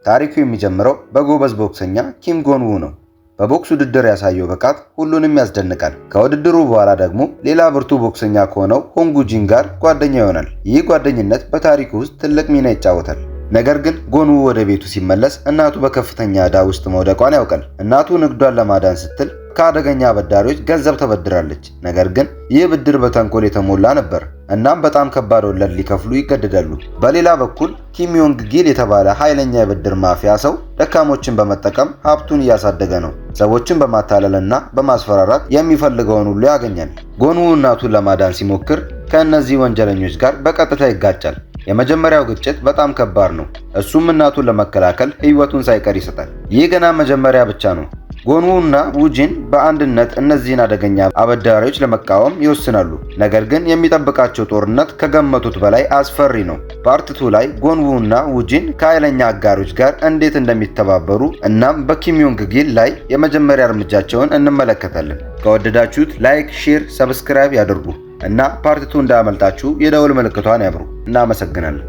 ታሪኩ የሚጀምረው በጎበዝ ቦክሰኛ ኪም ጎንዉ ነው። በቦክስ ውድድር ያሳየው ብቃት ሁሉንም ያስደንቃል። ከውድድሩ በኋላ ደግሞ ሌላ ብርቱ ቦክሰኛ ከሆነው ሆንጉጂን ጋር ጓደኛ ይሆናል። ይህ ጓደኝነት በታሪኩ ውስጥ ትልቅ ሚና ይጫወታል። ነገር ግን ጎንዉ ወደ ቤቱ ሲመለስ እናቱ በከፍተኛ ዕዳ ውስጥ መውደቋን ያውቃል። እናቱ ንግዷን ለማዳን ስትል ከአደገኛ አበዳሪዎች ገንዘብ ተበድራለች። ነገር ግን ይህ ብድር በተንኮል የተሞላ ነበር። እናም በጣም ከባድ ወለድ ሊከፍሉ ይገደዳሉ። በሌላ በኩል ኪም ዮንግ ጊል የተባለ ኃይለኛ የብድር ማፊያ ሰው ደካሞችን በመጠቀም ሀብቱን እያሳደገ ነው። ሰዎችን በማታለልና በማስፈራራት የሚፈልገውን ሁሉ ያገኛል። ጎንዉ እናቱን ለማዳን ሲሞክር ከእነዚህ ወንጀለኞች ጋር በቀጥታ ይጋጫል። የመጀመሪያው ግጭት በጣም ከባድ ነው። እሱም እናቱን ለመከላከል ሕይወቱን ሳይቀር ይሰጣል። ይህ ገና መጀመሪያ ብቻ ነው። ጎንዉ እና ውጂን በአንድነት እነዚህን አደገኛ አበዳሪዎች ለመቃወም ይወስናሉ። ነገር ግን የሚጠብቃቸው ጦርነት ከገመቱት በላይ አስፈሪ ነው። Part 2 ላይ ጎንዉ እና ውጂን ከኃይለኛ አጋሮች ጋር እንዴት እንደሚተባበሩ እናም በኪም ዮንግ ጊል ላይ የመጀመሪያ እርምጃቸውን እንመለከታለን። ከወደዳችሁት like፣ share፣ subscribe ያድርጉ እና part 2 እንዳያመልጣችሁ የደወል ምልክቷን ያብሩ። እናመሰግናለን።